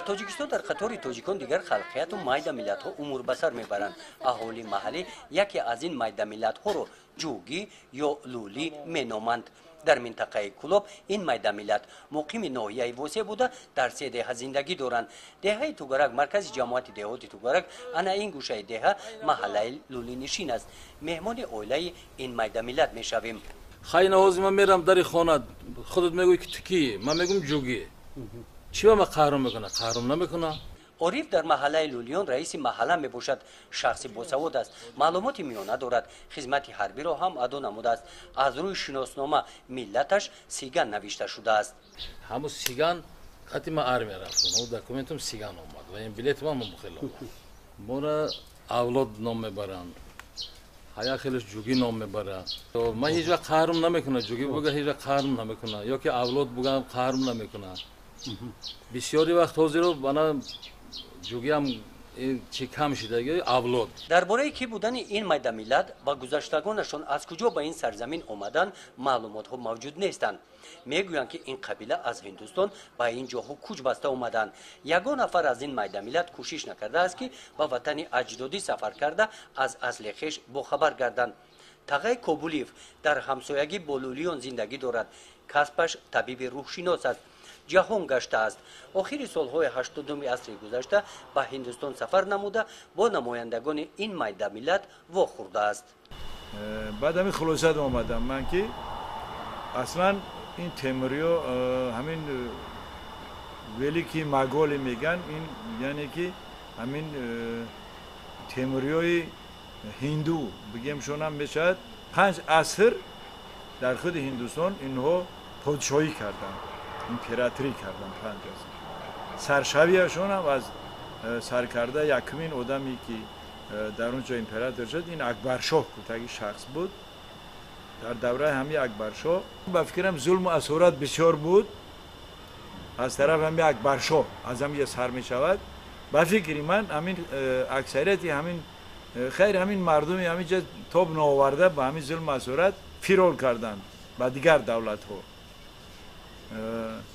Тоҷикистон дар қатори тоҷикон дигар халқияту майда миллатҳо умр ба сар мебаранд. Аҳолии маҳаллӣ яке аз ин майда миллатҳоро ҷугӣ ё лулӣ меноманд. Дар минтақаи Кӯлоб ин майда миллат муқими ноҳияи Восеъ буда, дар се деҳа зиндагӣ доранд. Деҳаи Тугарак маркази ҷамоати деҳоти Тугарак, ана ин гӯшаи деҳа маҳаллаи лулинишин аст. Меҳмони оилаи ин майда миллат мешавем. Хай, навози ман мерам дари хона, худат мегӯӣ, ки ту кӣ? Ман мегӯм, ҷугӣ. Чӣ ба ман қаҳром мекуна? Қаҳром намекуна. Ориф дар маҳаллаи лулиён раиси маҳалла мебошад. Шахси босавод аст, маълумоти миёна дорад, хизмати ҳарбиро ҳам адо намудааст. Аз рӯи шиноснома миллаташ сиган навишта шудааст. Ҳамун сиган қати ман армия рафтам, ҳамун документум сиган омад ва ин билетам ҳам хеле омад. Мора авлод ном мебаранд, ҳая хелеш ҷугӣ ном мебарад. Ман ҳеҷ вақт қаҳрм намекунам. Ҷугӣ буга, ҳеҷ вақт қаҳрм намекунам, ё ки авлод бугам, қаҳрм намекунам. Бисёри вақт ҳозиро бана ҷугиам чи кам шидаги, авлод. Дар бораи кӣ будани ин майда миллат ва гузаштагонашон аз куҷо ба ин сарзамин омаданд, маълумотҳо мавҷуд нестанд. Мегӯянд, ки ин қабила аз Ҳиндустон ба ин ҷоҳо кӯч баста омаданд. Ягон нафар аз ин майда миллат кӯшиш накардааст, ки ба ватани аҷдодӣ сафар карда, аз асли хеш бохабар гарданд. Тағай Кобулиев дар ҳамсоягӣ бо лулиён зиндагӣ дорад. Касбаш табиби рӯҳшинос аст, ҷаҳон гаштааст. Охири солҳои 80-уми асри гузашта ба Ҳиндустон сафар намуда, бо намояндагони ин майда миллат вохӯрдааст. Баъд ҳамин хулосат омадам ман, ки аслан ин темуриё, ҳамин великий моголи меган, ин яъне ки ҳамин темуриёи ҳинду бигем, шонам мешавад. 5 аср дар худи Ҳиндустон инҳо подшоҳӣ карданд, императорӣ карданд 5 аср. Саршавиашонам аз саркарда, якумин одаме, ки дар он ҷо император шуд, ин Акбаршоҳ кутаги шахс буд. Дар давраи ҳами Акбаршоҳ, ба фикрам, зулму асорат бисёр буд аз тараф ҳами Акбаршоҳ. Аз ҳамиҷа сар мешавад, ба фикри ман, ҳамин аксарияти ҳамин хайр, ҳамин мардуми ҳаминҷа тоб наоварда, ба ҳамин зулму асорат фирор карданд ба дигар давлатҳо.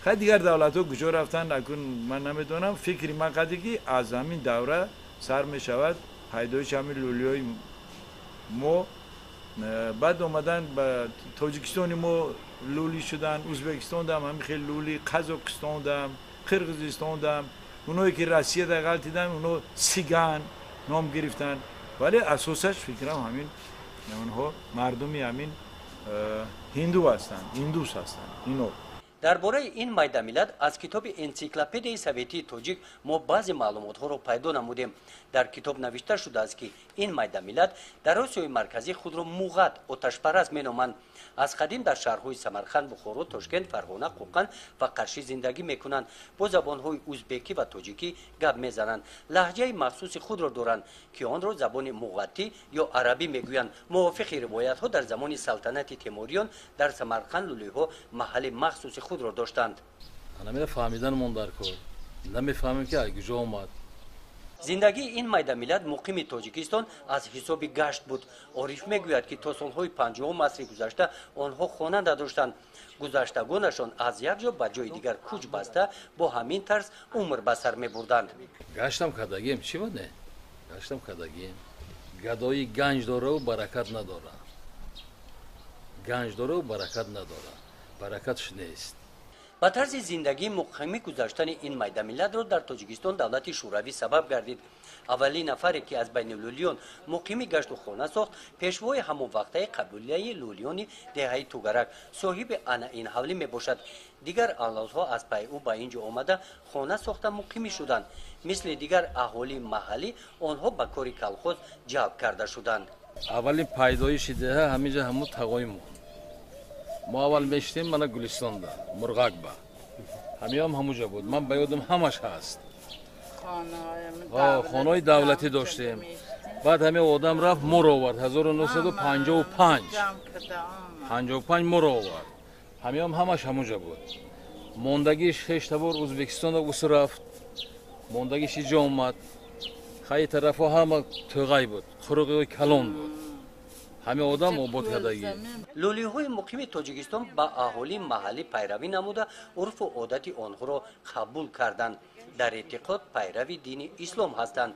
Хай, дигар давлатҳо куҷо рафтанд, акун ман намедонам. Фикри ман қаде, ки аз ҳамин давра сар мешавад пайдоиши ҳамин лулиёи мо. Баъд омадан ба Тоҷикистони мо, лули шуданд, Ӯзбекистондам ҳамин хел лули, Қазоқистондам, Қирғизистондам. Оное ки Россияда ғалтиданд, оно сиган ном гирифтанд, вале асосаш, фикрам, ҳамин онҳо мардуми ҳамин ҳинду ҳастанд, индус ҳастанд ино. Дар бораи ин майда миллат аз китоби Энсиклопедияи советии тоҷик мо баъзе маълумотҳоро пайдо намудем. Дар китоб навишта шудааст, ки ин майда миллат дар Осиёи Марказӣ худро муғат, оташпараст меноманд. Аз қадим дар шаҳрҳои Самарқанд, Бухоро, Тошкент, Фарғона, Қӯқанд ва Қаршӣ зиндагӣ мекунанд. Бо забонҳои узбекӣ ва тоҷикӣ гап мезананд, лаҳҷаи махсуси худро доранд, ки онро забони муғаттӣ ё арабӣ мегӯянд. Мувофиқи ривоятҳо, дар замони салтанати темуриён дар Самарқанд лулиҳо маҳалли махсуси худро доштанд. Ана фаҳмиданмон дар кор, намефаҳмем, ки аз куҷо омад. Зиндагии ин майда миллат муқими Тоҷикистон аз ҳисоби гашт буд. Ориф мегӯяд, ки то солҳои 50-уми асри гузашта онҳо хона надоштанд. Гузаштагонашон аз як ҷо ба ҷои дигар кӯч баста, бо ҳамин тарз умр ба сар мебурданд. Гаштам кардагием, чӣ буд, не, гаштам кардагием. Гадоӣ ганҷ дораву баракат надора, ганҷ дораву баракат надора, баракатш нест. Ба тарзи зиндагии муқимӣ гузаштани ин майда миллатро дар Тоҷикистон давлати Шӯравӣ сабаб гардид. Аввалин нафаре, ки аз байни лулиён муқимӣ гашту хона сохт, пешвои ҳамон вақтаи қабилаи лулиёни деҳаи Тугарак, соҳиби ана ин ҳавлӣ мебошад. Дигар авлодҳо аз пайи ӯ ба ин ҷо омада, хона сохта, муқимӣ шуданд. Мисли дигар аҳолии маҳаллӣ онҳо ба кори колхоз ҷалб карда шуданд. Аввалин пайдоиши деҳа ҳаминҷа, ҳамун тағои мо. Мо аввал мешитем мана Гулистонда, Мурғакба, ҳамиам ҳамуҷа буд. Ман ба ёдам ҳамаш ҳаст, хонаҳои давлатӣ доштем. Баъд ҳамин одам рафт, моро овард, 1955, 55 моро овард. Ҳамиам ҳамаш ҳамуҷа буд. Мондагиш хештабор Ӯзбекистонда усу рафт, мондагиш иҷо омад. Хай, тарафҳо ҳама тӯғай буд, қуруғи калон буд. Ҳамин одам обод кардагӣ. Лӯлиҳои муқими Тоҷикистон ба аҳолии маҳаллӣ пайравӣ намуда, урфу одати онҳоро қабул карданд. Дар эътиқод пайрави дини ислом ҳастанд.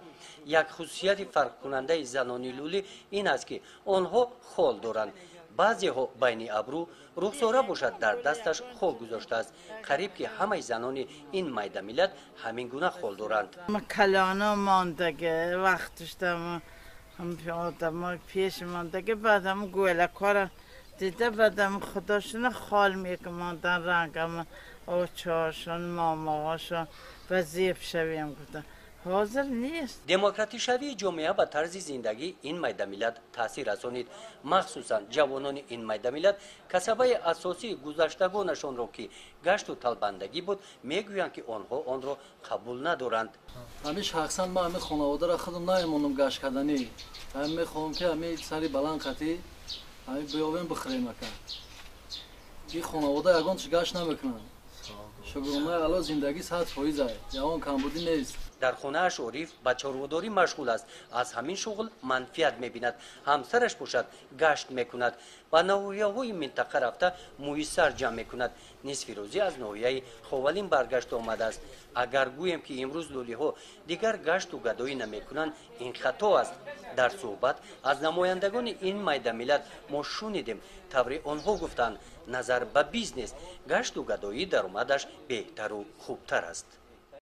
Як хусусияти фарқкунандаи занони лӯлӣ ин аст, ки онҳо хол доранд. Баъзеҳо байни абрӯ, Рухсора бошад, дар дасташ хол гузоштааст. Қариб ки ҳамаи занони ин майдамиллат ҳамин гуна хол доранд. Калона мондаги вақтушдам одамо пеш мондаги, баъдам гӯлакора дида, баъдам худошона хол мекумондан, рангам очошон, момоҳошон ба зеб шавем гуфтан. Ҳозир нест. Демократишавии ҷомеа ба тарзи зиндагии ин майдамиллат таъсир расонид. Махсусан ҷавонони ин майдамиллат касабаи асосии гузаштагонашонро, ки гашту талбандагӣ буд, мегӯянд, ки онҳо онро қабул надоранд. Ҳамин шахсан ман ҳамин хонаводаро худам намемонам гашт карданӣ. Ҳамин мехоҳам, ки ҳамин сари баланд қатӣ ҳамин биёвем, бихӯрем, ака. Ин хонавода ягон чиз гашт намекунанд. Шукронаи Алло, зиндагӣ 100%, ягон камбудӣ нест. Дар хонааш Ориф ба чорводорӣ машғул аст, аз ҳамин шуғл манфиат мебинад. Ҳамсараш бошад, гашт мекунад, ба ноҳияҳои минтақа рафта, мӯи сар ҷамъ мекунад. Нисфи рӯзӣ аз ноҳияи Ховалин баргашта омадааст. Агар гӯем, ки имрӯз лӯлиҳо дигар гашту гадоӣ намекунанд, ин хато аст. Дар суҳбат аз намояндагони ин майдамиллат мо шунидем, тавре онҳо гуфтанд, назар ба бизнес гашту гадоӣ даромадаш беҳтару хубтар аст.